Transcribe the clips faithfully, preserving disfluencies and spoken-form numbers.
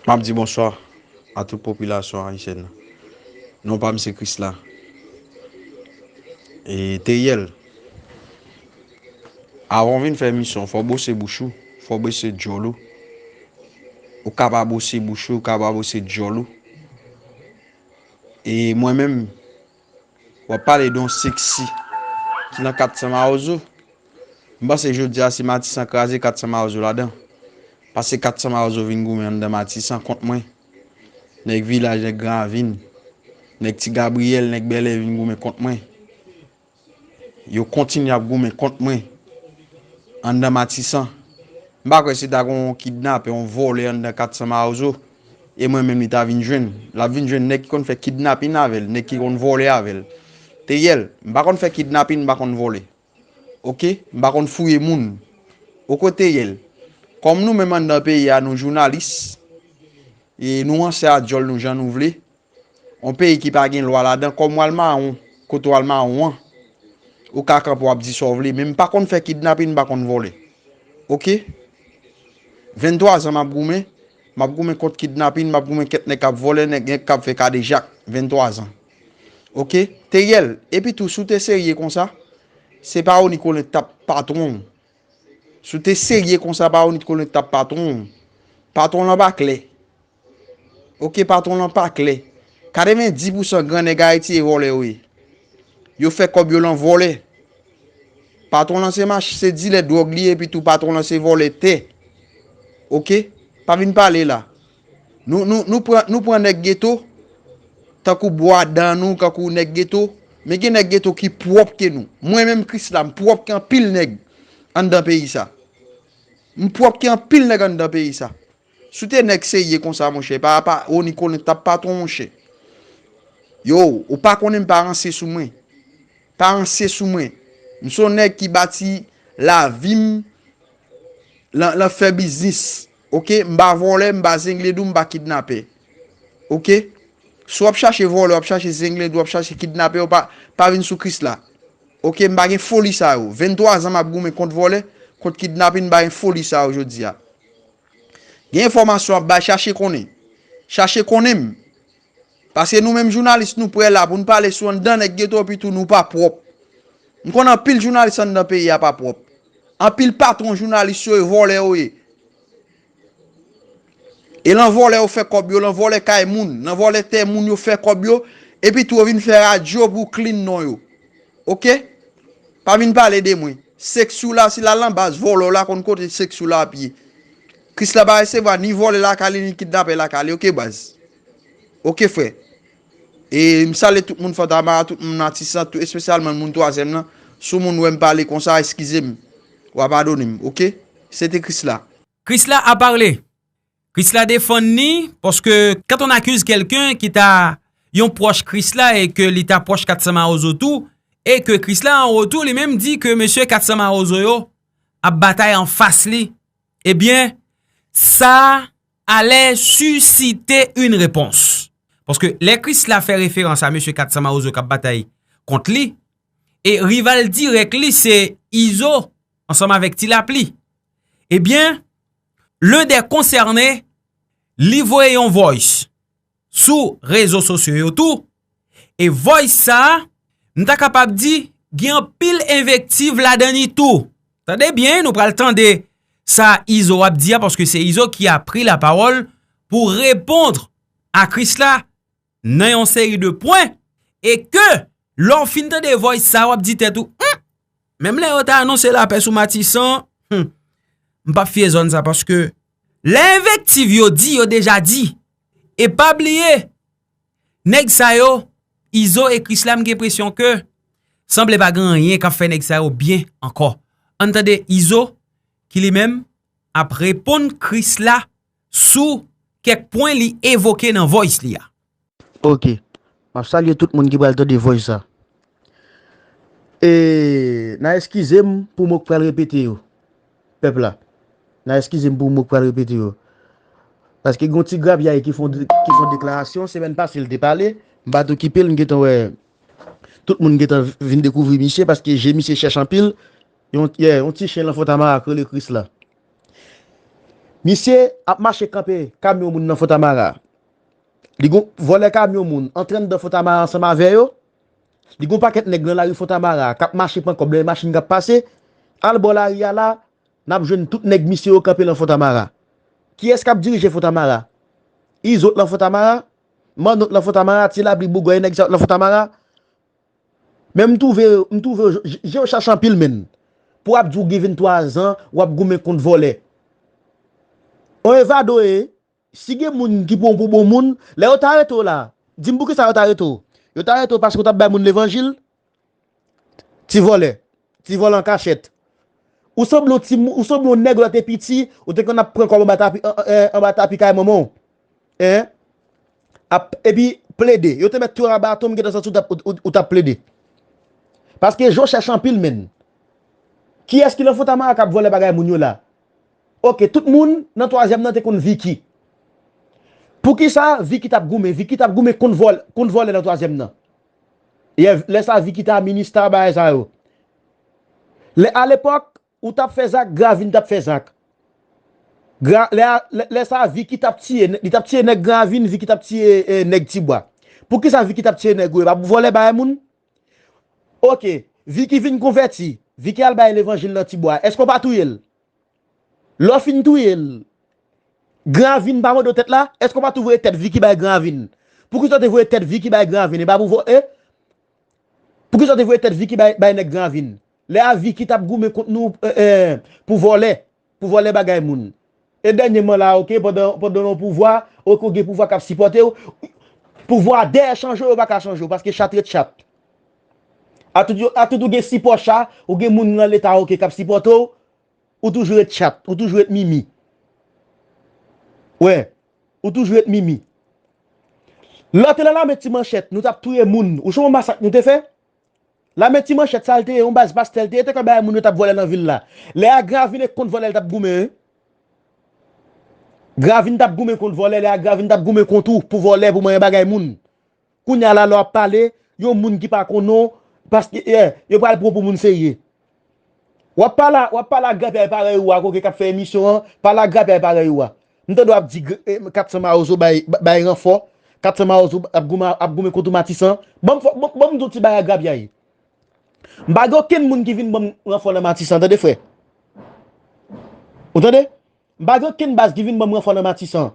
M ap di bonswa a tout popilasyon ayisyèn nan. Non pa m se Krisla. E Teriel, avan w vin fè emisyon, fò w bwose bouch ou, fò w bwose djòl ou. Ou ka pa bwose bouch ou, ou ka pa bwose djòl ou. E mwen menm, w ap pale de yon seksi ki nan kat san Mawozo. M panse jodi a se Matisan kraze kat san Mawozo ladan. Paske kat san Mawozo vin goumen anndan Matisan kont mwen. Nèg Vilaj, nèg Gran Ravin, nèg Ti Gabriyèl, nèg Bèlè vin goumen kont mwen. Yo kontinye ap goumen kont mwen anndan Matisan. M pa kwè si ta gen yon kidnapè, yon vòlè anndan kat san Mawozo, e mwen menm li ta vin jwenn. L ap vin jwenn nèg ki konn fè kidnapin avè l, nèg ki konn vòlè avè l. Teriel, m pa konn fè kidnapin, m pa konn vòlè. Oke? M pa konn fouye moun. Oke Teriel, kòm nou menm anndan peyi a, nou jounalis, e nou ranse a djòl nou jan nou vle, yon peyi ki pa gen lwa ladan, kòm w al mawon, kote w al mawon an, ou ka kanpe w ap di sa w vle, men m pa konn fè kidnapin, m pa konn vòlè. Oke? Venntwa zan m ap goumen, m ap goumen kont kidnapin, m ap goumen kont nèg k ap vòlè, nèg, nèg k ap fè kadejak. Venntwa zan. Oke? Teriel, epi tou, si w te serye konsa, se pa Rony Colin t ap patwon w. Si w te serye konsa, pa Rony Colin t ap patwon w. Patwon lan pa klè. Oke, patwon lan pa klè. Katrevenndis pousan gran nèg Ayiti e vòlè yo ye. Yo fè kòb yo lan vòlè. Patwon lan se mach, se dilè dwòg li ye, epi tou patwon lan se vòlè tè. Oke? Pa vin pale la. Nou, nou, nou pran, nou pran nèg geto, tankou bwa dan nou, tankou nèg geto. Men gen nèg geto ki pwòp ke nou. Mwen menm Krisla, m pwòp ke anpil nèg anndan peyi sa. M pwòp ke anpil nèg anndan peyi sa. Si w te nèg serye konsa, monchè, pa, pa, Rony Colin t ap patwon, monchè. Yo, ou pa konnen m pa ranse sou mwen. Pa ranse sou mwen. M se yon nèg ki bati lavi m lan, lan fè biznis. Oke? M pa vòlè, m pa zenglendou, m pa kidnapè. Oke? Si w ap chache vòlè, w ap chache zenglendou, w ap chache kidnapè, w pa, pa vin sou Krisla. Oke? M pa gen foli sa yo. Venntwa zan m ap goumen kont vòlè, kont kidnapin, m pa gen foli sa yo jodi a. Gen enfòmasyon w ap bay, chache konnen. Chache konnen m. Paske nou menm jounalis, nou prè la pou n pale sou anndan nèg geto, epi tou nou pa pwòp. M konn anpil jounalis anndan peyi a pa pwòp. Anpil patwon jounalis yo e vòlè yo ye. E lan vòlè yo fè kòb yo, lan vòlè kay moun, lan vòlè tè moun yo fè kòb yo, epi tou yo vin fè radyo pou clean non yo. Oke? Pa vin pale de mwen. Seksi w la, si l al nan baz vòlè w la, konn kote seksi w la ap ye. Krisla pa resevwa ni vòlè lakay li, ni kidnapè lakay li. Oke, baz? Oke, frè. E m salye tout moun Fòtamara, tout moun Matisan, tou espesyalman moun twazyèm nan. Si w moun wè m pale konsa, eskize m. W a padone m, oke? Se te Krisla. Krisla a parlé. Krisla défend ni, parce que quand on accuse quelqu'un qui t'a yon pwòch Krisla e ke li ta pwòch Kat San Mawozo tou, e ke Krisla an retou li menm di ke mesye Kat San Mawozo yo ap batay anfas li, ebyen, sa alè sisite yon repons. Paske lè Krisla fè referans a mesye Kat San Mawozo k ap batay kont li, e rival dirèk li se Izo ansanm avèk Ti Lapli. Ebyen, l'un des concernés, li voye yon voice sou rezo sosyo yo tou. E voice sa a, m ta kapab di, gen anpil envektiv ladan li tou. Tande byen, nou pral tande sa Izo ap di a, paske se Izo ki a pri lapawòl pou reponn a Krisla nan yon seri de pwen, e ke lè w fin tande voice sa, w ap di tèt ou, hmm, menm lè yo ta anonse lapè sou Matisan, hmm, m p ap fye zòn sa, paske lè envektiv yo di, yo deja di. E pa bliye, nèg sa yo, Izo e Krisla, m gen enpresyon ke sanble pa gen anyen k ap fè nèg sa yo byen ankò. Ann tande Izo, ki li menm ap reponn Krisla sou kèk pwen li evoke nan voice li a. Oke. M ap salye tout moun ki pral tande voice sa. E, n a eskize m pou mo k pral repete yo, pèp la. N a eskize m pou mo k pral repete yo. Paske gen yon ti grabyay ki fè yon, ki fè yon deklarasyon, semèn pase l te pale, m pa t okipe l, m gentan wè tout moun gentan vin dekouvri misye, paske je misye chèch anpil, yon, yeah, yon ti chen lan Fòtamara k rele Krisla. Misye ap mache kanpe kamyon moun nan Fontamara. Li gon vòlè kamyon moun antre anndan Fontamara ansanm avè yo. Li gon pakèt nèg nan lari Fontamara k ap mache pran kòb nan machin k ap pase. Al bò lari a la, n ap jwenn tout nèg misye yo kanpe nan Fontamara. Kiyès k ap dirije Fontamara? Izo t lan Fontamara? Manno t lan Fontamara? Ti Lapli, Bougòy, nèg sa yo t lan Fontamara? Men m twouve, m twouve, je, je, je chache anpil, menn. Pou w ap di w gen venntwa zan, w ap goumen kont vòlè. On evado ye, si gen moun ki pran w pou bon moun, lè yo ta arete w la, di m poukisa yo ta arete w? Yo ta arete w paske w t ap bay moun levanjil? Ti vòlè, ti vòlè an kachèt. Ou sanble yon ti, ou sanble yon nèg lè w te piti, ou te konn ap pran kòb anba tapi, an, an, anba tapi kay manman w. Hein? Ap, epi plede. Yo te mèt touye w a baton, m gentan santi w t ap, ou, ou, ou t ap plede. Paske je chèche anpil, menn. Kiyès ki nan Fontamara k ap vòlè bagay moun yo la? Oke, tout moun nan twazyèm nan te konn Vicky. Poukisa Vicky t ap goumen? Vicky t ap goumen kont vòl-, kont vòlè nan twazyèm nan. Yè, lè sa Vicky ta minista bagay sa yo. Lè, alepòk, ou t ap fè zak, Gravin t ap fè zak. Gra, lè, lè, lè sa Vicky t ap tiye, li t ap tiye nèg Gravin, Vicky t ap tiye, eh, nèg Tibwa. Poukisa Vicky t ap tiye nèg yo? E pa pou vòlè bagay moun? Oke, Vicky vin konvèti. Vicky al bay levanjil nan Tibwa. Èske w pa touye l? Lè w fin touye l, Gravin pa mande w tèt la? Èske w pa tou voye tèt Vicky bay Gravin? Poukisa w te voye tèt Vicky bay Gravin? E pa pou vòlè? Poukisa w te voye tèt Vicky bay, bay nèg Gravin? Lè a Vicky t ap goumen kont nou, eh, eh, pou vòlè, pou vòlè bagay moun. E dènyèman la, oke, pandan, pandan w nan pouvwa, oke, w gen pouvwa k ap sipòte w. Pouvwa dèyè chan jwe, yo pa ka chan jwe, paske chat ret chat. Atout yo, atout ou gen sipò cha, ou gen moun nan Leta, oke, k ap sipòte w, ou toujou ret chat, ou toujou ret mimi. Wè, ou toujou ret mimi. Lè w te nan lame Ti Manchèt, nou t ap touye moun. Ou sonje yon masak nou te fè? Lame Ti Manchèt, sa l te ye, yon baz pastè l te ye, te konn bay moun yo t ap vòlè nan vil la. Lè a Gravin e kont vòlè l t ap goumen, wi. Gravin t ap goumen kont vòlè, lè a Gravin t ap goumen kont ou pou vòlè, pou manyen bagay moun. Kounye a la, lè w ap pale, yon moun ki pa konnen w, paske, eh, yo pral pran w pou moun serye. W ap pale, w ap pale ak grapyay parèy ou a, kote k ap fè emisyon an, pale ak grapyay parèy ou a. M tande w ap di, eh, kat san Mawozo bay, bay ranfò, kat san Mawozo ap goumen, ap goumen kont ou Matisan. Ban m fò, ban, ban m di w ti bagay grapyay. M pa gen okenn moun ki vin ban m ranfò nan Matisan, tande frè. Ou tande? M pa gen okenn baz ki vin ban m ranfò nan Matisan.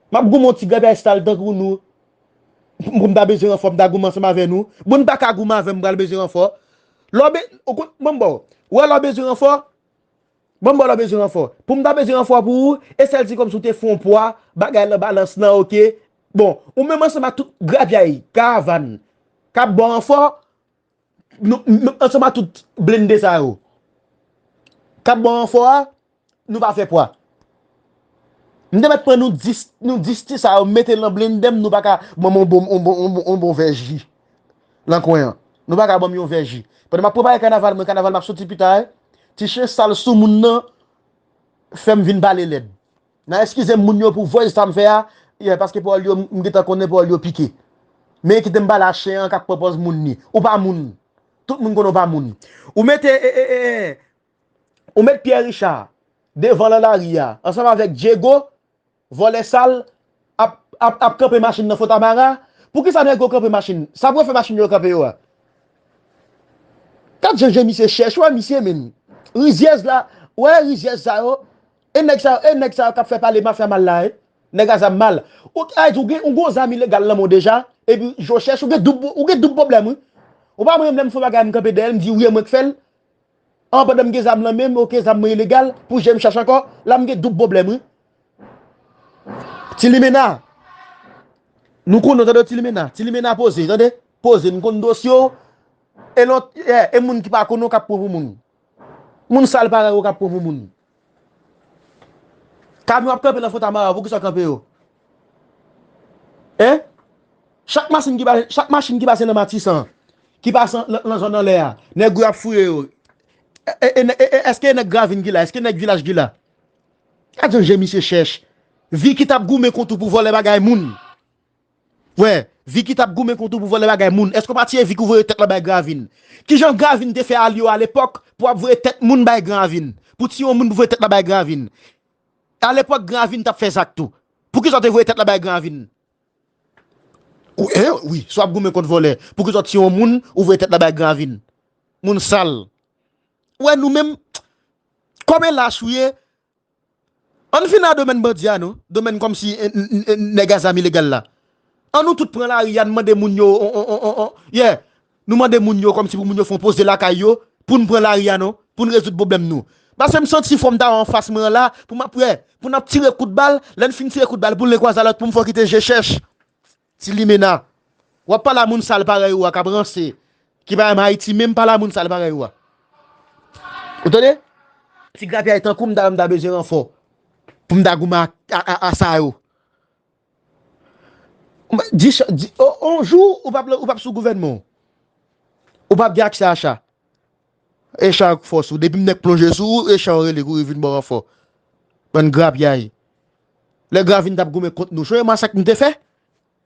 M ap goumen yon ti grapyay sal tankou nou. Pou m ta bezwen ranfò, m ta goumen ansanm avè nou. Bon, n pa ka goumen avè m, m pral bezwen ranfò. Lè w be-, ou konn, ban m ba w. Ou wè lè w bezwen ranfò? Ban m ba w lè w bezwen ranfò. Pou m ta bezwen ranfò pou ou, e sèl ti kòmsi w te fè yon pwa, bagay lan balans lan, oke. Bon, ou menm ansanm ak tout grapyay, karavàn, k ap ba w ranfò, nou, nou, ansanm ak tout blende sa yo k ap ba w ranfò a, nou pa fè pwa. M te mèt pran nou dis, nou dis ti sa yo, mete l nan blende m, nou pa ka ban m yon bon, yon bon, yon bon, yon bon vè ji nan kwen an. Nou pa ka ban m yon vè ji. Pandan m ap prepare kanaval mwen, kanaval m ap soti pita, ti chen sal sou moun nan fè m vin pale lèd. Nan eskize m moun yo pou voice sa m fè a, yeah, paske pawòl yo, m gentan konnen pawòl yo pike. Men kite m pale a chen an k ap pran pòz moun li. Ou pa moun. Tout moun konnen w pa moun. Ou mete, e, e, e, e, ou met Pierre Richard devan nan lari a, ansanm avèk Diego, vòlè sal, ap, ap, ap kanpe machin nan Fontamara. Poukisa nèg yo kanpe machin? Sa pou yo fè machin yo kanpe yo a? Gad jan je misye chèch, wè misye menm. Rizyèz la, wè rizyèz sa yo. E nèg sa, e nèg sa yo k ap fè pale mafya mal la, e. Nèg a zam mal. Ou, ay, ou gen, ou gon zam ilegal nan men w deja, epi je w chèch, ou gen doub, ou gen doub pwoblèm, wi. Ou pa mwen menm lè m fè bagay, m kanpe dèyè l, m di wi, e mwen k fè l. An, pandan m gen zam lan menm, oke, zam mwen ilegal, pou je m chèch ankò, la m gen doub pwoblèm, wi. Ti Limena. Nou konnen w tande Ti Limena. Ti Limena poze, tande? Poze, m konn dosye w. E lòt, e, e moun ki pa konnen w k ap pran pou moun. Moun sal parèy ou k ap pran pou moun. Kamyon ap kanpe nan Fontamara, poukisa w kanpe yo? Hein? Chak machin ki pase, chak machin ki pase nan Matisan, ki pase nan, nan zòn anlè a, nèg yo ap fouye yo. E, e, e, e, e, èske nèg Gravin ki la? Èske nèg Vilaj ki la? Gad jan je misye chèch. Vicky t ap goumen kont ou pou vòlè bagay moun. Wè, Vicky t ap goumen kont ou pou vòlè bagay moun. Èske w pa tiye Vicky, ou voye tèt la bay Gravin? Kijan Gravin te fè alye w alepòk pou w ap voye tèt moun bay Gravin? Pou tiye yon moun pou voye tèt la bay Gravin? Alepòk, Gran Ravin t ap fè zak tou. Poukisa w te voye tèt la bay Gran Ravin? Ou, e, wi, si w ap goumen kont vòlè, poukisa w tiye yon moun, ou voye tèt la bay Gran Ravin? Moun sal. Ou wè nou menm, kòm e lach ou ye, ann vin nan domèn bandi a non, domèn kòmsi, e, n, n, n, nèg a zam ilegal la. An nou tout pran lari a, n mande moun yo, on, on, on, on, on, yeah. Nou mande moun yo kòmsi pou moun yo fè yon poze lakay yo, pou n pran lari a non, pou n rezoud pwoblèm nou. Paske m santi fò m ta wè anfas mwen an la, pou m ap wè, pou n ap tire kout bal, lè n fin tire kout bal, pou l nen kwaze a lòt, pou m fè w kite je chèch. Ti limena. W ap pale a moun sal parèy ou a k ap ranse, ki pa renmen Ayiti menm, pale a moun sal parèy ou a. Ou tande? Ti grapyay tankou m ta, m ta bezwen ranfò. Pou m ta goumen a, a, a, a sa yo. Di, di, o, on jou, ou p ap, ou p ap sou gouvènman w. Ou p ap gen aksè a cha. E cha k fòs ou. Depi m nèk plonje sou ou, e cha w rele kouri vin ba w ranfò. Bann grapyay. Lè Gravin t ap goumen kont nou, chonje masak nou te fè?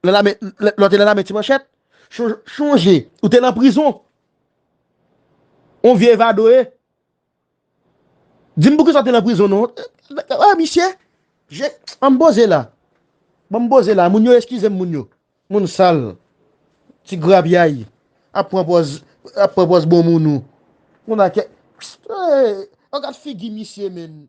Lè lame, lè, lè w te nan lame ti manchèt? Chon-, chonje, ou te nan prizon. On vye evade w ye. Di m poukisa w te nan prizon non? Ah, misye, je, an m poze la. Ban m poze la. Moun yo, eskize m, moun yo. Moun sal. Ti grapyay. Ap pran pòz, ap pran pòz bon moun ou. Moun a kè. Hey, gad figi misye, menn.